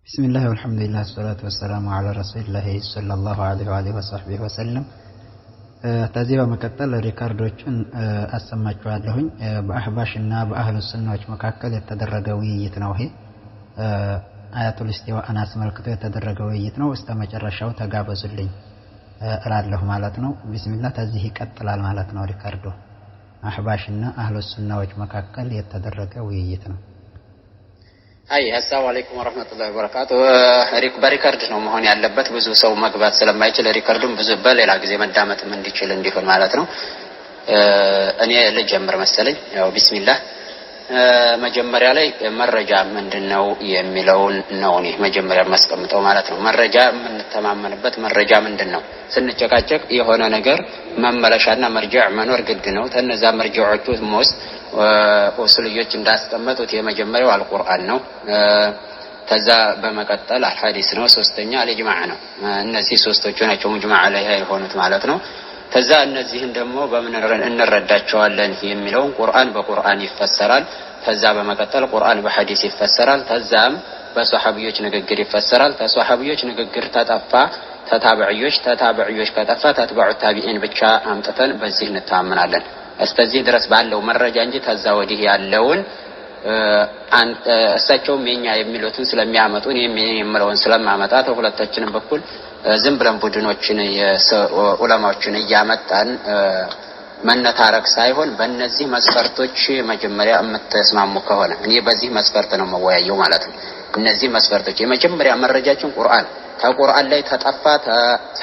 بسم الله والحمد لله والصلاة والسلام على رسول الله صلى الله عليه وآله وصحبه وسلم። ከዚህ በመቀጠል record ኦቹን አሰማችኋለሁኝ። በአህባሽ እና በአህሉ ሱናዎች መካከል የተደረገ ውይይት ነው። ይሄ አያቱል ኢስቲዋእን አስመልክቶ የተደረገ ውይይት ነው። እስከ መጨረሻው ተጋበዙልኝ እላለሁ ማለት ነው። ቢስሚላህ፣ ከዚህ ይቀጥላል ማለት ነው። Record ኡ አህባሽና አህሉ ሱናዎች መካከል የተደረገ ውይይት ነው። አይ፣ አሰላሙ አለይኩም ወረህመቱላሂ ወበረካቱ። በ record ነው መሆን ያለበት፣ ብዙ ሰው መግባት ስለማይችል record ኡን ብዙ በሌላ ጊዜ መዳመጥም እንዲችል እንዲሆን ማለት ነው። እኔ ልጀምር መሰለኝ። ያው ቢስሚላህ፣ መጀመሪያ ላይ መረጃ ምንድን ነው የሚለውን ነው እኔ መጀመሪያ የማስቀምጠው ማለት ነው። መረጃ፣ የምንተማመንበት መረጃ ምንድን ነው? ስንጨቃጨቅ የሆነ ነገር መመለሻና መርጃዕ መኖር ግድ ነው። ከነዛ መርጃዎቹ ውስጥ ኡሱልዮች እንዳስቀመጡት የመጀመሪያው አልቁርአን ነው። ከዛ በመቀጠል አልሐዲስ ነው። ሶስተኛ አልኢጅማዕ ነው። እነዚህ ሶስቶቹ ናቸው ሙጅማዕ ዐለይሃ የሆኑት ማለት ነው። ከዛ እነዚህን ደግሞ በምን እንረዳቸዋለን የሚለውን ቁርአን በቁርአን ይፈሰራል። ከዛ በመቀጠል ቁርአን በሐዲስ ይፈሰራል። ከዛም በሰሐቢዮች ንግግር ይፈሰራል። ከሰሐቢዮች ንግግር ተጠፋ ተታብዕዮች፣ ተታብዕዮች ከጠፋ ተትበዑ ታቢዒን ብቻ አምጥተን በዚህ እንተማመናለን። እስከዚህ ድረስ ባለው መረጃ እንጂ ከዛ ወዲህ ያለውን እሳቸውም የኛ የሚሉትን ስለሚያመጡ እኔም የምለውን ስለማመጣ ከሁለታችንም በኩል ዝም ብለን ቡድኖችን ዑለማዎችን እያመጣን መነታረክ ሳይሆን በእነዚህ መስፈርቶች መጀመሪያ የምትስማሙ ከሆነ እኔ በዚህ መስፈርት ነው መወያየው ማለት ነው። እነዚህ መስፈርቶች፣ የመጀመሪያ መረጃችን ቁርአን፣ ከቁርአን ላይ ተጠፋ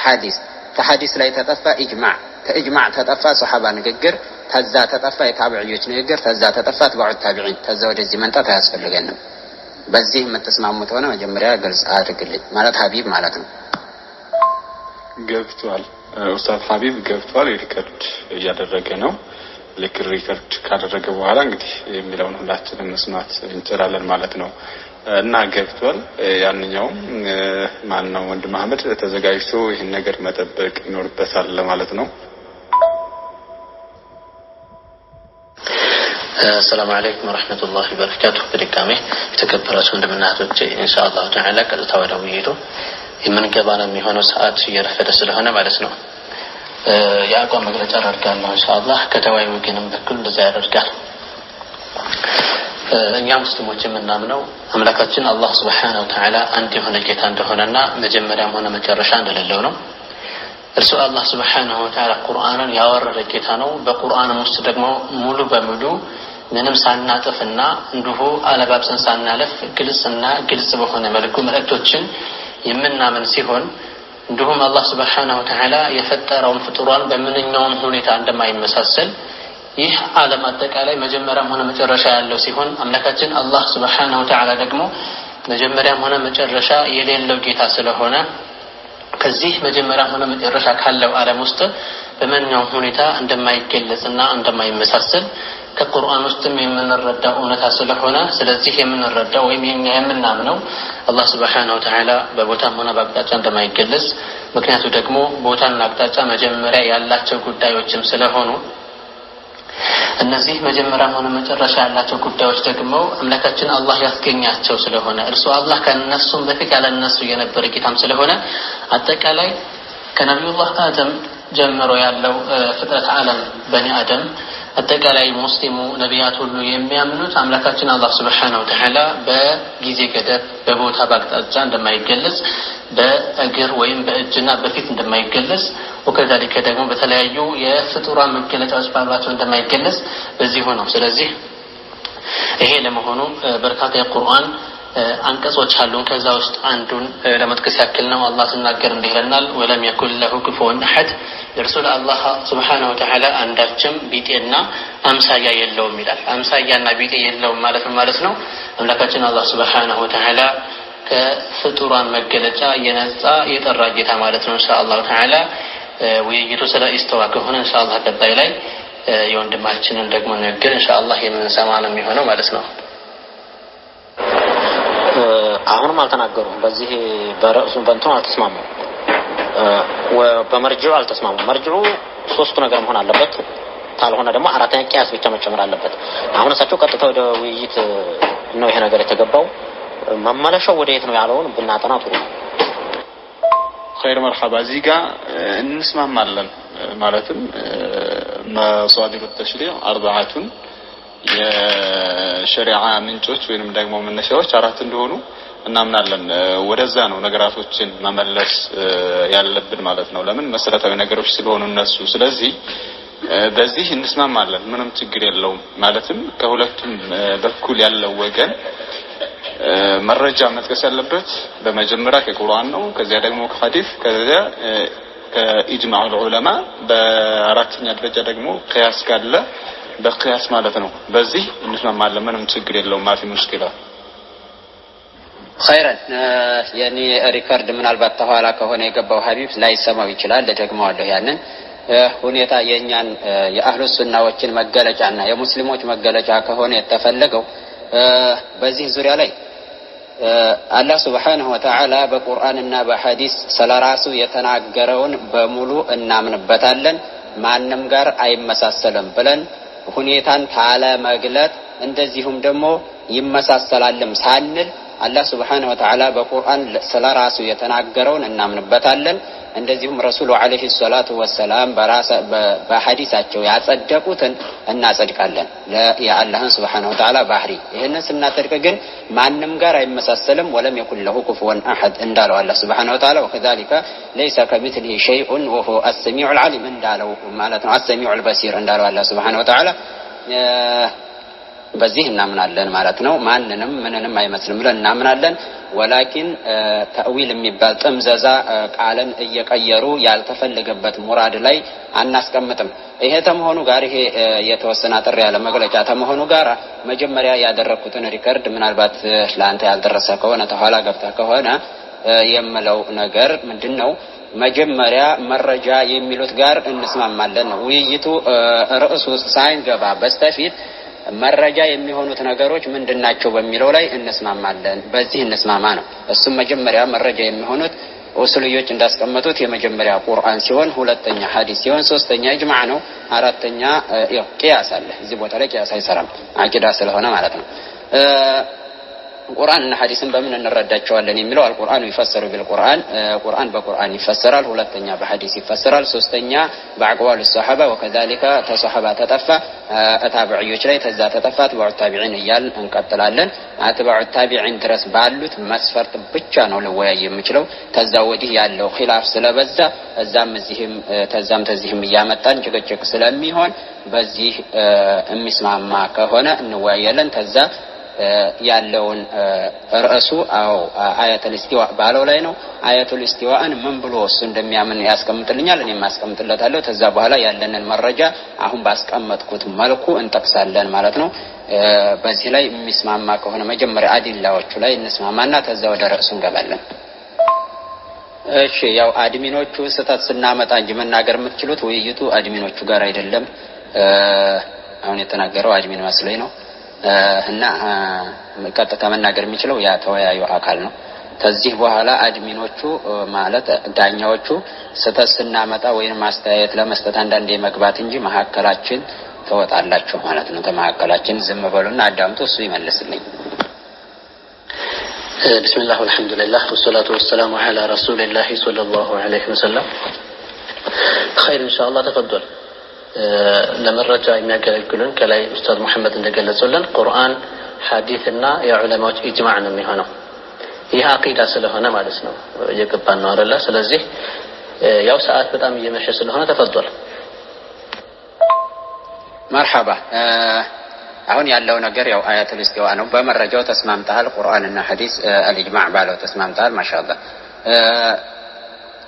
ሐዲስ፣ ከሐዲስ ላይ ተጠፋ ኢጅማዕ፣ ከኢጅማዕ ተጠፋ ሰሓባ ንግግር፣ ተዛ ተጠፋ የታብዕዮች ንግግር፣ ተዛ ተጠፋ አትባዑ ታቢዒን። ተዛ ወደዚህ መንጣት አያስፈልገንም። በዚህ የምትስማሙት ሆነ መጀመሪያ ግልጽ አድርግልኝ ማለት ሀቢብ ማለት ነው። ገብቷል። ኡስታዝ ሀቢብ ገብቷል። Record እያደረገ ነው። ልክ record ካደረገ በኋላ እንግዲህ የሚለውን ሁላችንም መስማት እንችላለን ማለት ነው። እና ገብቷል። ያንኛውም ማን ነው፣ ወንድም አህመድ ተዘጋጅቶ ይህን ነገር መጠበቅ ይኖርበታል ለማለት ነው። አሰላሙ አለይኩም ወረህመቱላሂ ወበረካቱሁ። በድጋሜ የተከበራችሁ ወንድምና እህቶቼ፣ ኢንሻአላሁ ተዓላ ቀጥታ ወደ ውይይቱ የምንገባ ነው የሚሆነው፣ ሰዓት እየረፈደ ስለሆነ ማለት ነው። የአቋም መግለጫ አደርጋለሁ ኢንሻአላህ። ከተወያዩ ወገንም በኩል እንደዛ ያደርጋል። እኛ ሙስሊሞች የምናምነው አምላካችን አላህ ሱብሓነሁ ወተዓላ አንድ የሆነ ጌታ እንደሆነና መጀመሪያም ሆነ መጨረሻ እንደሌለው ነው። እርሱ አላህ ሱብሓነሁ ወተዓላ ቁርአንን ያወረደ ጌታ ነው። በቁርአንም ውስጥ ደግሞ ሙሉ በሙሉ ምንም ሳናጥፍና እንዲሁ አለባብሰን ሳናለፍ ግልጽና ግልጽ በሆነ መልኩ መልእክቶችን የምናምን ሲሆን፣ እንዲሁም አላህ ሱብሓነሁ ወተዓላ የፈጠረውን ፍጡሯን በምንኛውም ሁኔታ እንደማይመሳሰል፣ ይህ ዓለም አጠቃላይ መጀመሪያም ሆነ መጨረሻ ያለው ሲሆን አምላካችን አላህ ሱብሓነሁ ወተዓላ ደግሞ መጀመሪያም ሆነ መጨረሻ የሌለው ጌታ ስለሆነ፣ ከዚህ መጀመሪያም ሆነ መጨረሻ ካለው ዓለም ውስጥ በማንኛውም ሁኔታ እንደማይገለጽና እንደማይመሳሰል ከቁርአን ውስጥም የምንረዳው እውነታ ስለሆነ፣ ስለዚህ የምንረዳው ወይም የኛ የምናምነው አላህ ሱብሓነሁ ወተዓላ በቦታም ሆነ በአቅጣጫ እንደማይገለጽ፣ ምክንያቱ ደግሞ ቦታና አቅጣጫ መጀመሪያ ያላቸው ጉዳዮችም ስለሆኑ፣ እነዚህ መጀመሪያም ሆነ መጨረሻ ያላቸው ጉዳዮች ደግሞ አምላካችን አላህ ያስገኛቸው ስለሆነ፣ እርሱ አላህ ከነሱም በፊት ያለ እነሱ የነበረ ጌታም ስለሆነ፣ አጠቃላይ ከነቢዩላህ አደም ጀምሮ ያለው ፍጥረት ዓለም በኒ አደም አጠቃላይ ሙስሊሙ ነቢያት ሁሉ የሚያምኑት አምላካችን አላህ ሱብሓነሁ ወተዓላ በጊዜ ገደብ፣ በቦታ፣ በአቅጣጫ እንደማይገለጽ፣ በእግር ወይም በእጅና በፊት እንደማይገለጽ፣ ወከዛሊከ ደግሞ በተለያዩ የፍጡራን መገለጫዎች ባሏቸው እንደማይገለጽ በዚሁ ነው። ስለዚህ ይሄ ለመሆኑ በርካታ የቁርአን አንቀጾች አሉን። ከዛ ውስጥ አንዱን ለመጥቀስ ያክል ነው። አላህ ሲናገር እንዲህ ይለናል፣ ወለም የኩን ለሁ ኩፉወን አሐድ፣ ለእርሱ ለአላህ ሱብሓነሁ ወተዓላ አንዳችም ቢጤና አምሳያ የለውም ይላል። አምሳያና ቢጤ የለውም ማለት ምን ማለት ነው? አምላካችን አላህ ሱብሓነሁ ወተዓላ ከፍጡራን መገለጫ የነጻ የጠራ ጌታ ማለት ነው። ኢንሻአላሁ ተዓላ ውይይቱ ስለ ኢስተዋ ከሆነ ኢንሻአላህ ቀጣይ ላይ የወንድማችንን ደግሞ ንግግር ኢንሻአላህ የምንሰማ ነው የሚሆነው ማለት ነው። አሁንም አልተናገሩም። በዚህ በርዕሱ በእንትኑ አልተስማሙም፣ በመርጅዑ አልተስማሙም። መርጅዑ ሶስቱ ነገር መሆን አለበት። ካልሆነ ደግሞ አራተኛ ቅያስ ብቻ መጨመር አለበት። አሁን እሳቸው ቀጥታ ወደ ውይይት ነው ይሄ ነገር የተገባው። መመለሻው ወደ የት ነው ያለውን ብናጠና ጥሩ ነው። ኸይር መርሐባ። እዚህ ጋር እንስማማለን። ማለትም መሷዲሩ ተሽሪዕ አርባዓቱን የሸሪዓ ምንጮች ወይንም ደግሞ መነሻዎች አራት እንደሆኑ እናምናለን። ወደዛ ነው ነገራቶችን መመለስ ያለብን ማለት ነው። ለምን መሰረታዊ ነገሮች ስለሆኑ እነሱ። ስለዚህ በዚህ እንስማማለን፣ ምንም ችግር የለውም። ማለትም ከሁለቱም በኩል ያለው ወገን መረጃ መጥቀስ ያለበት በመጀመሪያ ከቁርአን ነው፣ ከዚያ ደግሞ ከሐዲስ፣ ከዚያ ከኢጅማዕ ዑለማ፣ በአራተኛ ደረጃ ደግሞ ቅያስ ካለ በቅያስ ማለት ነው። በዚህ እንስማማለን፣ ምንም ችግር የለውም። مافي مشكلة። خيرا የኔ record ምናልባት ተኋላ ከሆነ የገባው ሀቢብ ላይሰማው ይችላል። ደግመዋለሁ ያንን ሁኔታ። የእኛን የአህሉ ሱናዎችን መገለጫና የሙስሊሞች መገለጫ ከሆነ የተፈለገው በዚህ ዙሪያ ላይ አላህ سبحانه وتعالى በቁርአንና በሐዲስ ስለ ራሱ የተናገረውን በሙሉ እናምንበታለን፣ ማንም ጋር አይመሳሰልም ብለን ሁኔታን ታለመግለጥ እንደዚሁም ደግሞ ይመሳሰላልም ሳንል አላህ سبحانه وتعالى በቁርአን ስለ ራሱ የተናገረውን እናምንበታለን። እንደዚሁም ረሱሉ عليه الصلاة والسلام በሐዲሳቸው ያጸደቁትን እናጸድቃለን። የአላህን سبحانه وتعالى ባህሪ ይህንን ስናጸድቅ ግን ማንም ጋር አይመሳሰልም። ولم يكن له كفوا أحد እንዳለው አላህ سبحانه وتعالى وكذلك ليس كمثله شيء وهو السميع العليم እንዳለው ማለት ነው። السميع البصير እንዳለው አላህ سبحانه وتعالى በዚህ እናምናለን ማለት ነው። ማንንም ምንንም አይመስልም ብለን እናምናለን። ولكن تأويل የሚባል ጥምዘዛ ቃልን እየቀየሩ ያልተፈለገበት ሙራድ ላይ አናስቀምጥም። ይሄ ተመሆኑ ጋር ይሄ የተወሰነ አጠር ያለ መግለጫ ተመሆኑ ጋር መጀመሪያ ያደረግኩትን record ምናልባት ለአንተ ያልደረሰ ከሆነ ተኋላ ገብተህ ከሆነ የምለው ነገር ምንድን ነው? መጀመሪያ መረጃ የሚሉት ጋር እንስማማለን ነው። ውይይቱ ርዕሱ ሳይገባ በስተፊት መረጃ የሚሆኑት ነገሮች ምንድን ናቸው በሚለው ላይ እንስማማለን። በዚህ እንስማማ ነው። እሱም መጀመሪያ መረጃ የሚሆኑት ኡሱልዮች እንዳስቀመጡት የመጀመሪያ ቁርአን ሲሆን፣ ሁለተኛ ሐዲስ ሲሆን፣ ሶስተኛ ኢጅማዕ ነው። አራተኛ ያው ቅያስ አለ። እዚህ ቦታ ላይ ቅያስ አይሰራም፣ አቂዳ ስለሆነ ማለት ነው። ቁርአን እና ሐዲስን በምን እንረዳቸዋለን የሚለው القرآن يفسر بالقرآن፣ ቁርአን በቁርአን ይፈሰራል። ሁለተኛ በሐዲስ ይፈሰራል። ሶስተኛ በ أقوال الصحابة وكذلك ተሰሐባ ተጠፋ ታቢዕዮች ላይ ተዛ ተጠፋ أتباع التابعين እያልን እንቀጥላለን። أتباع التابعين ድረስ ባሉት መስፈርት ብቻ ነው ልወያይ የምችለው። ተዛ ወዲህ ያለው ኺላፍ ስለበዛ እዛም እዚህም ተዛም ተዚህም እያመጣን ጭቅጭቅ ስለሚሆን በዚህ የሚስማማ ከሆነ እንወያያለን። ተዛ ያለውን ርዕሱ አዎ آية الاستواء ባለው ላይ ነው። آية الاستواء ን ምን ብሎ እሱ እንደሚያምን ያስቀምጥልኛል፣ እኔም አስቀምጥለታለሁ። ከዛ በኋላ ያለንን መረጃ አሁን ባስቀመጥኩት መልኩ እንጠቅሳለን ማለት ነው። በዚህ ላይ የሚስማማ ከሆነ መጀመሪያ አዲላዎቹ ላይ እንስማማና ከዛ ወደ ርዕሱ እንገባለን። እሺ፣ ያው admin ኦቹ ስህተት ስናመጣ እንጂ መናገር የምትችሉት ውይይቱ admin ኦቹ ጋር አይደለም። አሁን የተናገረው admin መስሎኝ ነው። እና ቀጥታ መናገር የሚችለው ያ ተወያዩ አካል ነው። ከዚህ በኋላ admin ኦቹ ማለት ዳኛዎቹ ስህተት ስናመጣ ወይም አስተያየት ለመስጠት አንዳንዴ መግባት እንጂ መሀከላችን ትወጣላችሁ ማለት ነው። ተመካከላችን ዝም በሉና አዳምጡ፣ እሱ ይመልስልኝ። بسم الله والحمد لله والصلاة والسلام على رسول الله صلى الله عليه وسلم። خير إن شاء الله تفضل። ለመረጃ የሚያገለግሉን ከላይ ኡስታዝ መሐመድ እንደገለጹልን ቁርአን፣ ሐዲስ እና የዑለማዎች ኢጅማዕ ነው የሚሆነው። ይህ አቂዳ ስለሆነ ማለት ነው እየገባን ነው አይደለ? ስለዚህ ያው ሰዓት በጣም እየመሸ ስለሆነ تفضل። مرحبا። አሁን ያለው ነገር ያው آية الاستواء ነው። በመረጃው ተስማምተሃል። ቁርአንና ሐዲስ الإجماع ባለው ተስማምተሃል። ما شاء الله።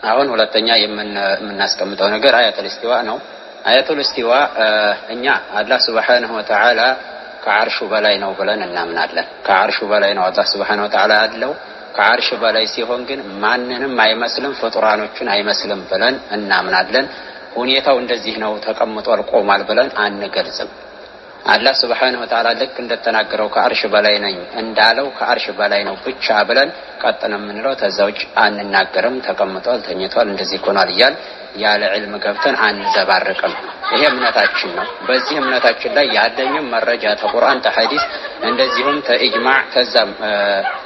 አሁን ሁለተኛ የምናስቀምጠው ነገር آية الاستواء ነው። آية الاستواء እኛ አላህ سبحانه وتعالى ከዓርሹ በላይ ነው ብለን እናምናለን። ከዓርሹ በላይ ነው አላህ سبحانه وتعالى ያለው። ከዓርሽ በላይ ሲሆን ግን ማንንም አይመስልም፣ ፍጡራኖችን አይመስልም ብለን እናምናለን። ሁኔታው እንደዚህ ነው ተቀምጧል፣ ቆሟል ብለን አንገልጽም። አላህ سبحانه وتعالى ልክ እንደተናገረው ከአርሽ በላይ ነኝ እንዳለው ከአርሽ በላይ ነው ብቻ ብለን ቀጥ ነው የምንለው። ተዛ ውጭ አንናገርም። ተቀምጧል፣ ተኝቷል፣ እንደዚህ ሆኗል እያል ያለ ዕልም ገብተን አንዘባርቅም። ይሄ እምነታችን ነው። በዚህ እምነታችን ላይ ያለኝም መረጃ ተቁርአን፣ ተሐዲስ እንደዚሁም ተኢጅማዕ ተዛም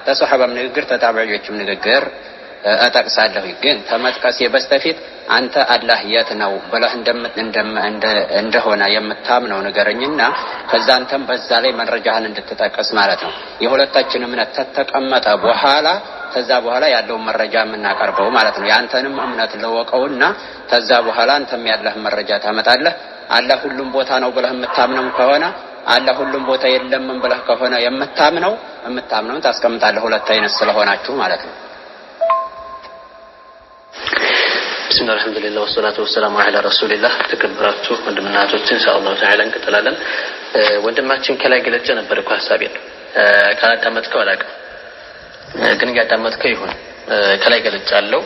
ተሶሐባም ንግግር ተታቢዒዎችም ንግግር እጠቅሳለሁ። ግን ተመጥቀሴ በስተፊት አንተ አላህ የት ነው ብለህ እንደሆነ የምታምነው ንገረኝና ከዛ አንተም በዛ ላይ መረጃህን እንድትጠቅስ ማለት ነው። የሁለታችን እምነት ተተቀመጠ በኋላ ተዛ በኋላ ያለውን መረጃ የምናቀርበው ማለት ነው። የአንተንም እምነት ለወቀውና ተዛ በኋላ አንተም ያለህ መረጃ ታመጣለህ። አላህ ሁሉም ቦታ ነው ብለህ የምታምነው ከሆነ፣ አላህ ሁሉም ቦታ የለምም ብለህ ከሆነ የምታምነውን ታስቀምጣለህ። ሁለት አይነት ስለሆናችሁ ማለት ነው። بسم الله الحمد لله والصلاة والسلام على رسول الله። ተከበራችሁ ወንድምና እህቶች ኢንሻአላህ ተዓላ እንቀጥላለን። ወንድማችን ከላይ ገለጨ ነበር እኮ ሀሳቤን፣ ካላዳመጥከው አላውቅም፣ ግን እያዳመጥከው ይሁን። ከላይ ገለጫለሁ።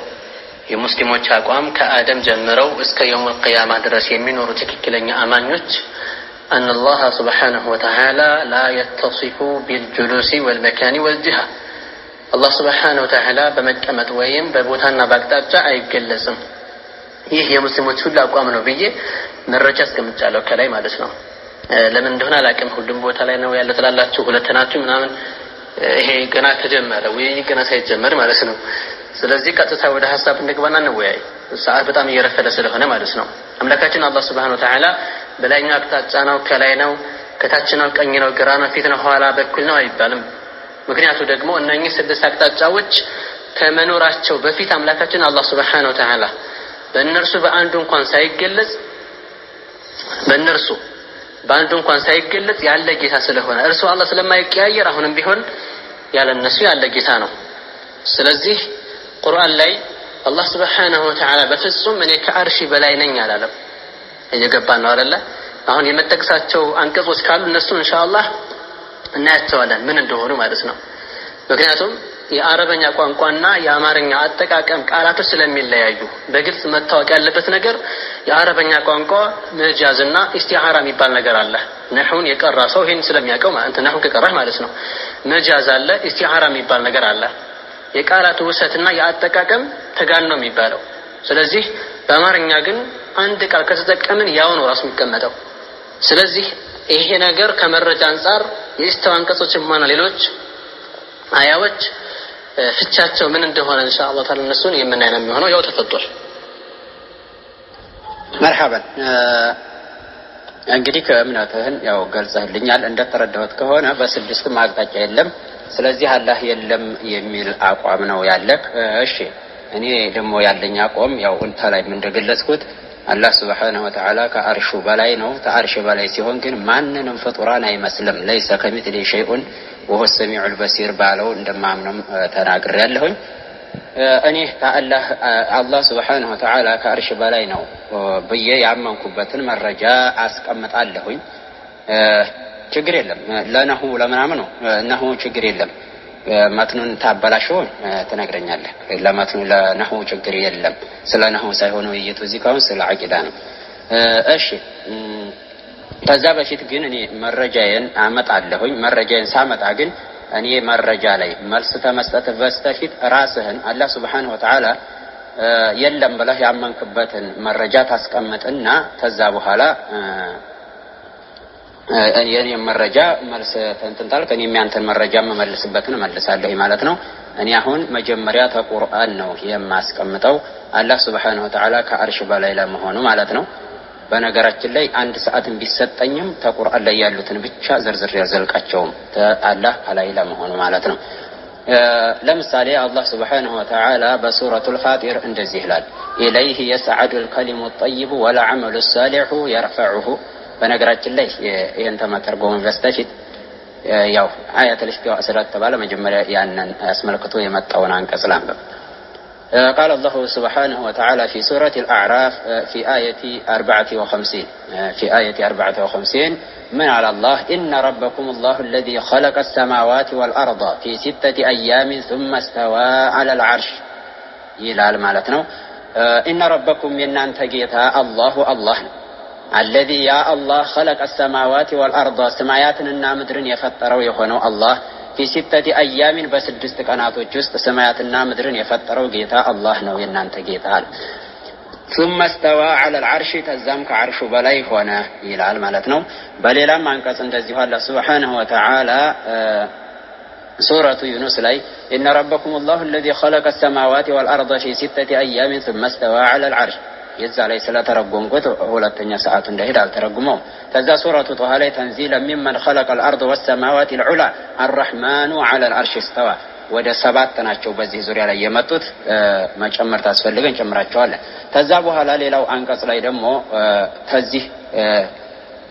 የሙስሊሞች አቋም ከአደም ጀምረው እስከ የውም ቅያማ ድረስ የሚኖሩ ትክክለኛ አማኞች أن الله سبحانه وتعالى لا يتصف بالجلوس والمكان والجهة። አላህ ስብሓነሁ ወተዓላ በመቀመጥ ወይም በቦታና በአቅጣጫ አይገለጽም። ይህ የሙስሊሞች ሁሉ አቋም ነው ብዬ መረጃ አስቀምጫለሁ ከላይ ማለት ነው። ለምን እንደሆነ አላውቅም። ሁሉም ቦታ ላይ ነው ያለ ትላላችሁ፣ ሁለት ናችሁ ምናምን። ይሄ ገና ተጀመረ ውይይት ገና ሳይጀመር ማለት ነው። ስለዚህ ቀጥታ ወደ ሀሳብ እንግባና እንወያይ። ሰዓት በጣም እየረፈደ ስለሆነ ማለት ነው። አምላካችን አላህ ስብሐነሁ ወተዓላ በላይኛው አቅጣጫ ነው፣ ከላይ ነው፣ ከታች ነው፣ ቀኝ ነው፣ ግራ ነው፣ ፊት ነው፣ ኋላ በኩል ነው አይባልም። ምክንያቱ ደግሞ እነኚህ ስድስት አቅጣጫዎች ከመኖራቸው በፊት አምላካችን አላህ ስብሐነሁ ወተዓላ በእነርሱ በአንዱ እንኳን ሳይገለጽ በእነርሱ በአንዱ እንኳን ሳይገለጽ ያለ ጌታ ስለሆነ፣ እርሱ አላህ ስለማይቀያየር አሁንም ቢሆን ያለ እነሱ ያለ ጌታ ነው። ስለዚህ ቁርአን ላይ አላህ ስብሐነሁ ወተዓላ በፍጹም እኔ ከአርሺ በላይ ነኝ አላለም። እየገባን ነው አይደለ? አሁን የመጠቅሳቸው አንቀጾች ካሉ እነሱ ኢንሻአላህ እናያቸዋለን ምን እንደሆኑ ማለት ነው። ምክንያቱም የአረበኛ ቋንቋና የአማርኛ አጠቃቀም ቃላቶች ስለሚለያዩ በግልጽ መታወቅ ያለበት ነገር የአረበኛ ቋንቋ መጃዝና ኢስቲዓራ የሚባል ነገር አለ። ነሑን የቀራ ሰው ይሄን ስለሚያውቀው ማለት ነሑን ከቀራህ ማለት ነው። መጃዝ አለ፣ ኢስቲዓራ የሚባል ነገር አለ። የቃላቱ ውሰትና የአጠቃቀም ተጋኖ የሚባለው። ስለዚህ በአማርኛ ግን አንድ ቃል ከተጠቀምን ያው ነው ራሱ የሚቀመጠው። ስለዚህ ይሄ ነገር ከመረጃ አንጻር የኢስቲዋ አንቀጾችም ሆነ ሌሎች አያዎች ፍቻቸው ምን እንደሆነ ኢንሻአላህ ተዓላ እነሱን የምናይ ነው የሚሆነው። ያው ተፈጥቷል። መርሐበን፣ እንግዲህ ከእምነትህን ያው ገልጸህልኛል። እንደተረዳሁት ከሆነ በስድስቱም አቅጣጫ የለም። ስለዚህ አላህ የለም የሚል አቋም ነው ያለህ። እሺ፣ እኔ ደግሞ ያለኝ አቋም ያው እንተ ላይም እንደገለጽኩት አላህ ስብሓነሁ ወተዓላ ከአርሹ በላይ ነው። ከአርሽ በላይ ሲሆን ግን ማንንም ፍጡራን አይመስልም። ليس كمثله شيء وهو السميع البصير ባለው እንደማምንም ተናግሬያለሁኝ። እኔ ከአላህ አላህ ስብሓነሁ ወተዓላ ከአርሽ በላይ ነው ብዬ ያመንኩበትን መረጃ አስቀምጣለሁኝ። ችግር የለም። ለነሁ ለምናምኑ ነሁ ችግር የለም። መትኑን ታበላሸው ትነግረኛለህ። ለመትኑ ለነሁ ችግር የለም። ስለ ነሁ ሳይሆን ውይይቱ እዚህ ካሁን ስለ አቂዳ ነው። እሺ፣ ከዛ በፊት ግን እኔ መረጃዬን አመጣለሁኝ። መረጃዬን ሳመጣ ግን እኔ መረጃ ላይ መልስ ተመስጠት በስተፊት ራስህን አላህ ስብሓነሁ ወተዓላ የለም ብለህ ያመንክበትን መረጃ ታስቀምጥና ከዛ በኋላ የኔን መረጃ መልስ እንትን ታልክ እኔም ያንተን መረጃ የምመልስበትን እመልሳለሁ ማለት ነው። እኔ አሁን መጀመሪያ ተቁርአን ነው የማስቀምጠው አላህ ስብሓነሁ ወተዓላ ከአርሽ በላይ ለመሆኑ ማለት ነው። በነገራችን ላይ አንድ ሰዓትን ቢሰጠኝም ተቁርአን ላይ ያሉትን ብቻ ዘርዝሬ አልዘልቃቸውም፣ አላህ ከላይ ለመሆኑ ማለት ነው። ለምሳሌ አላህ ስብሓነሁ ወተዓላ በሱረቱል ፋጢር እንደዚህ ይላል፣ إليه يصعد الكلم الطيب والعمل الصالح يرفعه። በነገራችን ላይ ይህን ተመተርጎም በስተፊት ያው አያተል ኢስቲዋ ስለተባለ መጀመሪያ ያንን አስመልክቶ የመጣውን አንቀጽ ላንብብ። قال الله سبحانه وتعالى في سورة الأعراف في آية 54، في آية 54 من على الله إن ربكم الله الذي خلق السماوات والأرض في 6 أيام ثم استوى على العرش ይላል ማለት ነው። إن ربكم የእናንተ ጌታ الله አላህ ነው። الذي ያ አላህ خلق السماوات والأرض ሰማያትንና ምድርን የፈጠረው የሆነው አላህ في ستة أيام በስድስት ቀናቶች ውስጥ ሰማያትና ምድርን የፈጠረው ጌታ አላህ ነው የእናንተ ጌታ አለ። ثم استوى على العرش ከዛም ከዓርሹ በላይ ሆነ ይላል ማለት ነው። በሌላም አንቀጽ እንደዚሁ አላህ سبحانه وتعالى ሱረቱ ዩኑስ ላይ إن ربكم الله الذي خلق السماوات والأرض في ستة أيام ثم استوى على العرش የዛ ላይ ስለተረጎምኩት ሁለተኛ ሰዓቱ እንዳይሄድ አልተረጉመውም። ከዛ ሱረቱ ጦሃ ላይ تنزيلا ممن خلق الأرض والسماوات العلى الرحمن على العرش استوى ወደ ሰባት ናቸው በዚህ ዙሪያ ላይ የመጡት። መጨመር ታስፈልገ እንጨምራቸዋለን። ከዛ በኋላ ሌላው አንቀጽ ላይ ደግሞ ተዚህ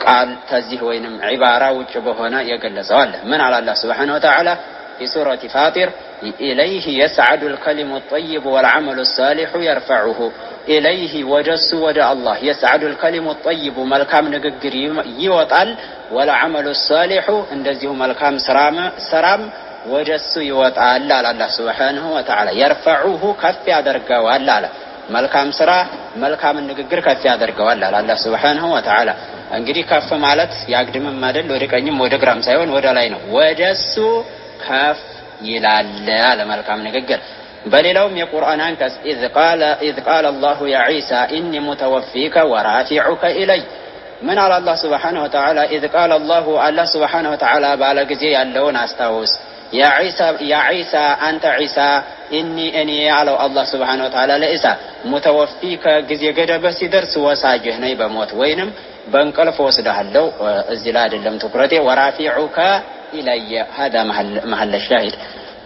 ቃል ተዚህ ወይንም ዒባራ ውጭ በሆነ የገለጸው አለ። ምን አለ አላህ سبحانه وتعالى في سورة فاطر إليه يصعد الكلم الطيب والعمل الصالح يرفعه إليه ወደሱ ወደ አላህ يصعد الكلم الطيب መልካም ንግግር ይወጣል፣ والعمل الصالح እንደዚሁ መልካም ስራም ወደሱ ይወጣል አለ አላህ سبحانه وتعالى። يرفعه ከፍ ያደርገዋል አለ። መልካም ስራ መልካምን ንግግር ከፍ ያደርገዋል አለ አላህ سبحانه وتعالى። እንግዲህ ከፍ ማለት ያግድምም አይደል ወደ ቀኝም ወደ ግራም ሳይሆን ወደ ላይ ነው። ወደሱ ከፍ ይላል አለ መልካም ንግግር። በሌላውም የቁርአን አንቀጽ إذ قال الله يا عيسى إني متوفيك ورافعك إلي ምን አለ አላህ سبحانه وتعالى إذ قال الله አላህ سبحانه وتعالى ባለ ጊዜ ያለውን አስታውስ። يا عيسى አንተ ዒሳ إني እኔ አለው አላህ سبحانه وتعالى ለዒሳ متوفيك ጊዜ ገደብህ ሲደርስ ወሳጅህ ነኝ በሞት ወይንም በእንቅልፍ ወስድሃለሁ። እዚህ ላይ አይደለም ትኩረቴ። ورافعك إلي هذا محل الشاهد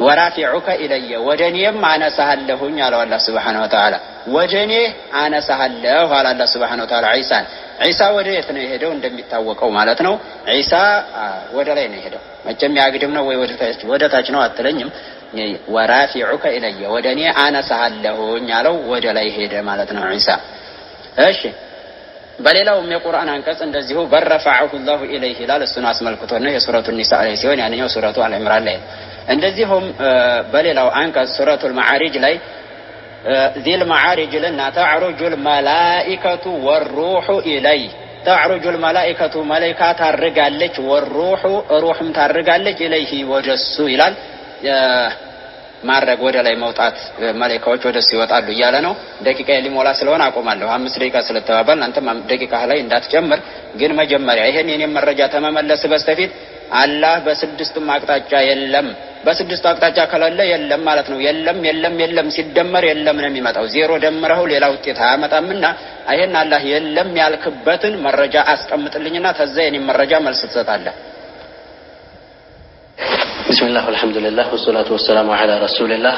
ورافعك إلي ወደ እኔም አነሳሃለሁኝ አለው አላህ سبحانه وتعالى። ወደ እኔ አነሳሃለሁ አለ አላህ سبحانه وتعالى ዒሳን። ዒሳ ወደ የት ነው የሄደው? እንደሚታወቀው ማለት ነው ዒሳ ወደ ላይ ነው የሄደው። መቼም ያግድም ነው ወይ ወደ ታች ነው አትለኝም። ورافعك إلي ወደ እኔ አነሳሃለሁኝ አለው። ወደ ላይ ሄደ ማለት ነው ዒሳ። እሺ በሌላውም የቁርአን አንቀጽ እንደዚሁ بل رفعه الله إليه ይላል። እሱን አስመልክቶ ነው የሱረቱ ኒሳ ላይ ሲሆን ያንኛው ሱረቱ አልዕምራን ላይ ነው። እንደዚሁም በሌላው አንቀጽ ሱረቱል መዓሪጅ ላይ ذي المعارج ልና تعرج الملائكة والروح إليه تعرج الملائكة መላኢካ ታርጋለች፣ والروح ሩሕም ታርጋለች፣ إليه ወደሱ ይላል። ማድረግ ወደ ላይ መውጣት መላኢካዎች ወደሱ ይወጣሉ እያለ ነው። ደቂቃ ሊሞላ ስለሆነ አቆማለሁ። 5 ደቂቃ ስለተባባል አንተም ደቂቃ ላይ እንዳትጨምር። ግን መጀመሪያ ይሄን የኔን መረጃ ተመመለስ በስተፊት አላህ በስድስቱም አቅጣጫ የለም። በስድስቱ አቅጣጫ ከሌለ የለም ማለት ነው። የለም የለም የለም ሲደመር የለም ነው የሚመጣው። ዜሮ ደምረው ሌላ ውጤት አያመጣምና ይሄን አላህ የለም ያልክበትን መረጃ አስቀምጥልኝና ተዛ የኔን መረጃ መልስ ትሰጣለህ። ቢስሚላህ ወልሐምዱሊላህ ወሰላቱ ወሰላሙ ዐላ ረሱሊላህ።